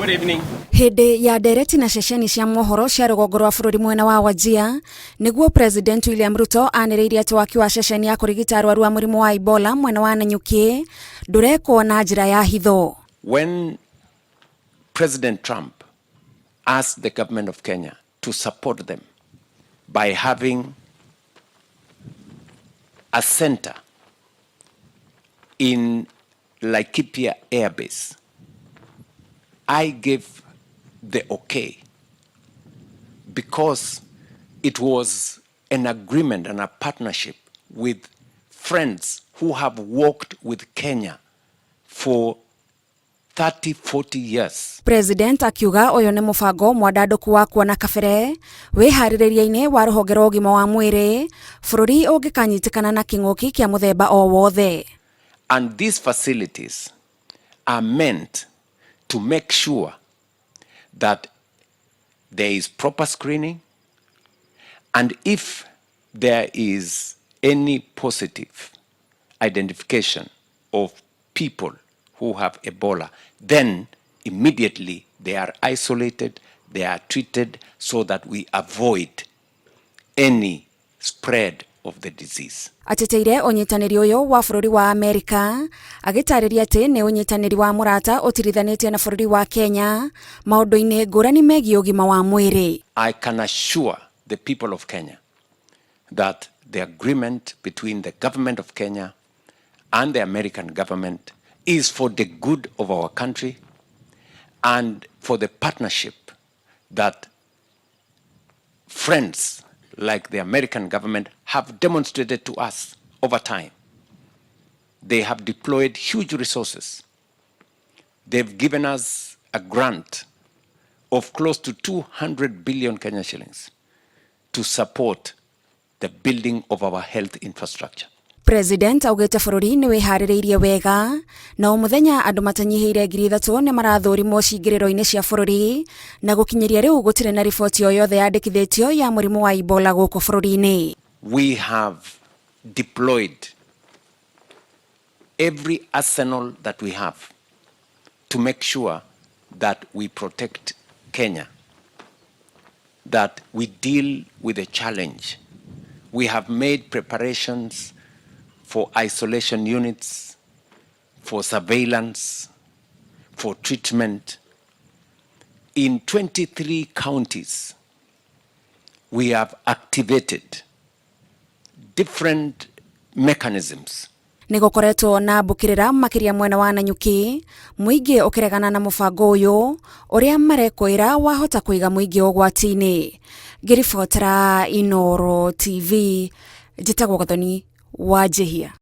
Good evening. Hĩndĩ ya ndereti na ceceni cia mohoro cia rũgongo rwa bũrũri mwena wa Wajir, nĩguo President William Ruto anĩrĩirie atĩ waki wa ceceni ya kũrigita arwaru a mũrimũ wa Ebola mwena wa Nanyuki ndũrekwo na njĩra ya hitho. When President Trump asked the government of Kenya to support them by having a center in Laikipia Air Base, I gave the okay because it was an agreement and a partnership with friends who have worked with Kenya for 30, 40 years. President akiuga ũyũ nĩ mũbango mwandandũku wa kuona kabere wĩharĩrĩria-inĩ wa rũhonge rwa ũgima wa mwĩrĩ bũrũri ũngĩkanyitĩkana na kĩng'ũki kĩa mũthemba o wothe. And these facilities are meant to make sure that there is proper screening, and if there is any positive identification of people who have Ebola, then immediately they are isolated, they are treated so that we avoid any spread of the disease. Ateteire ũnyitanĩri ũyũ wa bũrũri wa Amerika agĩtarĩria atĩ nĩ ũnyitanĩri wa mũrata ũtirithanĩtie na bũrũri wa Kenya maũndũ-inĩ ngũrani megiĩ ũgima wa mwĩrĩ. I can assure the people of Kenya that the agreement between the government of Kenya and the American government is for the good of our country and for the partnership that friends like the American government have demonstrated to us over time. They have deployed huge resources. They've given us a grant of close to 200 billion Kenya shillings to support the building of our health infrastructure. President augĩte bũrũri nĩ wĩharĩrĩirie wega na o mũthenya andũ matanyihĩire 3,000 nĩ marathũrimwo cingĩrĩro-inĩ cia bũrũri na gũkinyĩria rĩu gũtirĩ na riboti o yothe yandĩkithĩtio ya mũrimũ wa Ebola gũkũ bũrũri-inĩ. We have deployed every arsenal that we have to make sure that we protect Kenya, that we deal with the challenge. We have made preparations for isolation units, for surveillance, for treatment. In 23 counties, we have activated different mechanisms. Nĩ gũkoretwo na mbũkĩrĩra makĩria mwena wa Nanyuki mũingĩ ũkĩregana na mũbango ũyũ ũrĩa marekwĩra wahota kũiga mũingĩ ũgwati-inĩ. Ngĩribotera Inooro TV, njĩtagwo Gathoni wa Njihia.